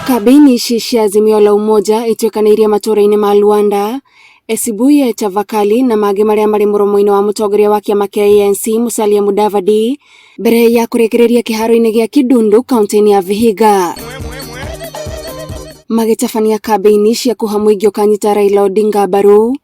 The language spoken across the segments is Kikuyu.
Kambĩini ici cia Azimio la Umoja ituĩkanĩirie matũũra-inĩ ma Luanda, Esibuye, Chavakali na mangĩ marĩa marĩ mũromo-inĩ wa mũtongoria wa kĩama kĩa ANC Musalia Mudavadi mbere ya kũrĩkĩrĩria kĩharo-inĩ gĩa Kidundu kaunti-inĩ ya Vihiga. Magĩtabania kambĩini cia kũha mũingĩ ũkanyita Raila Odinga mbaru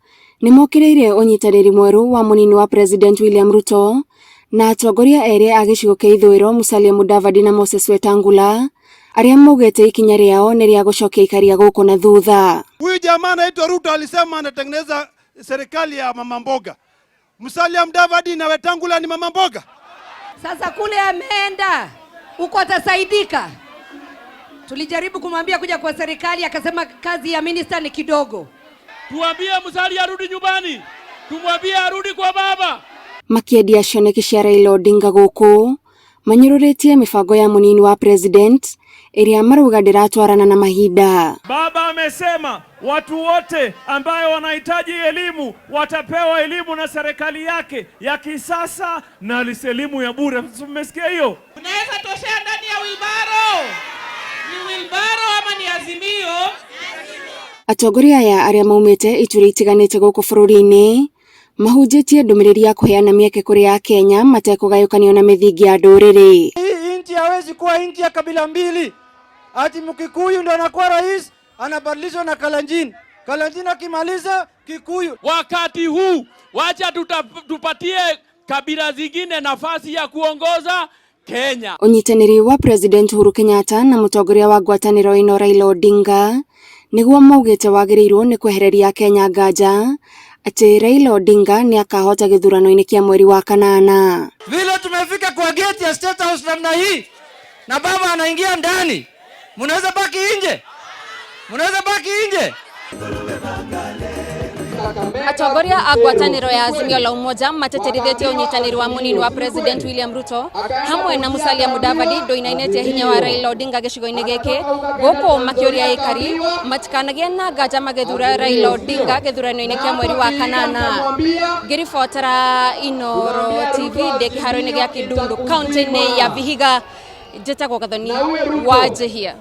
nĩmokĩrĩire ũnyitanĩri mwerũ wa mũnini wa President William Ruto na atongoria erĩ a gĩcigo kĩa ithũĩro Musalia Mudavadi na Moses Wetangula arĩa maugĩte ikinya rĩao nĩ rĩa gũcokia ikaria gũkũ na thutha. Huyu jamaa anaitwa Ruto alisema anatengeneza serikali ya mama mboga. Musalia Mudavadi na Wetangula ni mama mboga. Sasa kule ameenda huko atasaidika. Tulijaribu kumwambia kuja kwa serikali, akasema kazi ya minister ni kidogo. Tuambie Musalia arudi nyumbani, tumwambie arudi kwa baba. Makĩendia cioneki cia Raila Odinga gũkũ manyũrũrĩtie mĩbango ya mũnini wa president ĩrĩa marauga ndĩratwarana na mahinda. Baba amesema watu wote ambayo wanahitaji elimu watapewa elimu na serikali yake ya kisasa na elimu ya bure. Mmesikia hiyo? Unaweza toshea ndani ya wheelbarrow? Ni wheelbarrow ama ni Azimio? Atongoria aya arĩa maumĩte ituri itiganĩte gũkũ bũrũri-inĩ mahunjĩtie ndũmĩrĩri ya kũheana mĩeke kũrĩ akenya matekũgayũkanio na mĩthingi ya ndũrĩrĩ. Hii nchi hawezi kuwa nchi ya kabila mbili, ati Mkikuyu ndo anakuwa rais anabadilishwa na Kalenjin, Kalenjin akimaliza Kikuyu. Wakati huu wacha tupatie kabila zingine nafasi ya kuongoza Kenya. Ũnyitanĩri wa President Uhuru Kenyatta na mũtongoria wa ngwatanĩro ĩno Raila Odinga nĩguo maugĩte wagĩrĩirwo nĩ kwehereria Kenya nganja atĩ Raila Odinga nĩ akahota gĩthurano-inĩ kĩa mweri wa kanana. Vile tumefika kwa gate ya State House namna hii na baba anaingia ndani, mnaweza baki nje? Mnaweza baki nje? Atongoria a ngwatanĩro ya Azimio la Umoja mateterithĩtie ũnyitanĩri wa mũnini wa President William Ruto hamwe na Musalia Mudavadi ndũinainĩtie hinya wa Raila Odinga gĩcigo-inĩ gĩkĩ gũkũ makĩũria aikari matikanagie na nganja magĩthura Raila Odinga gĩthurano-inĩ kĩa mweri wa kanana. Ngĩribotera Inooro TV ndĩ kĩharo-inĩ gĩa Kidundu kaunti-inĩ ya Vihiga, njĩtagwo Gathoni wa Njihia.